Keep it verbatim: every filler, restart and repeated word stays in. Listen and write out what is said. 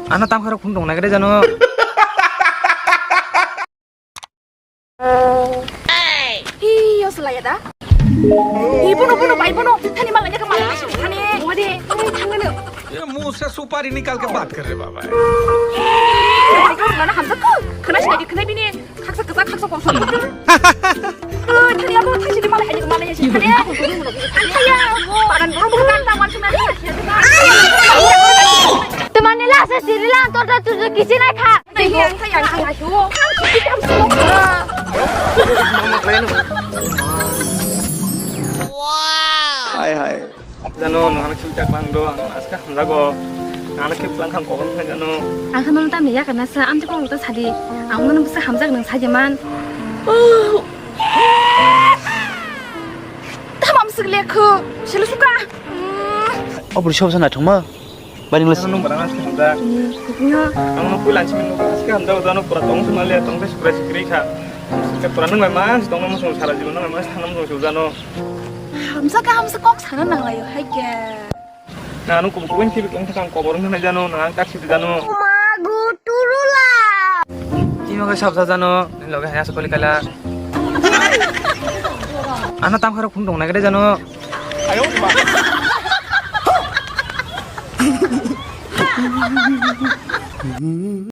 Ano tamkharo khum tong nagre jano. Hi, yo selaya da. Hi, bono, bono, bai, bono. Thani malanya ka malanya sini thani. Wade, thangano. ये मुंह से सुपारी निकाल के बात कर रहे बाबा। Bai, bono, hamsa ko. Khana sinai di, khana bini. Khaksa kwchak, khaksa kongsong. Oi, thani abo thaisi di malai, hai, malai, hai, hai. Hai, abo, bagan, abo, bagan, bagan, bagan. Tumani lasa sirilan, tota tuju kisinai kha. Hai, hai, hai, hai, hai, hai. Hai, hai. Jano, nang khim chak lang do, ang aska hamjago. Nang khim lang khang kokon khai jano. Ang khano tamni yakarna sa, amte kok ta sadi. Ang mano busa hamjak nang saje man. Tamam sik lekho, selu suka. Obri sob sana thuma. Bani ngelas. Nang barang aska hamjak. Nyo. Ang no pulan simi no aska hamjak jano pura tong sumale tong se sukra sikri kha. Pura nang mai man tong mo song sara jibon nang mai man thanam jong jano. Hamsa ka hamsa kok sana nang layo hai ke. Na anu kubuk kubuk sibik wng thang kobor wng thang jano na ang taksi jano. Magu turula. Timo ke sabsa jano loge haya sakoli kala. Ano tamkharo khum tong nagre jano.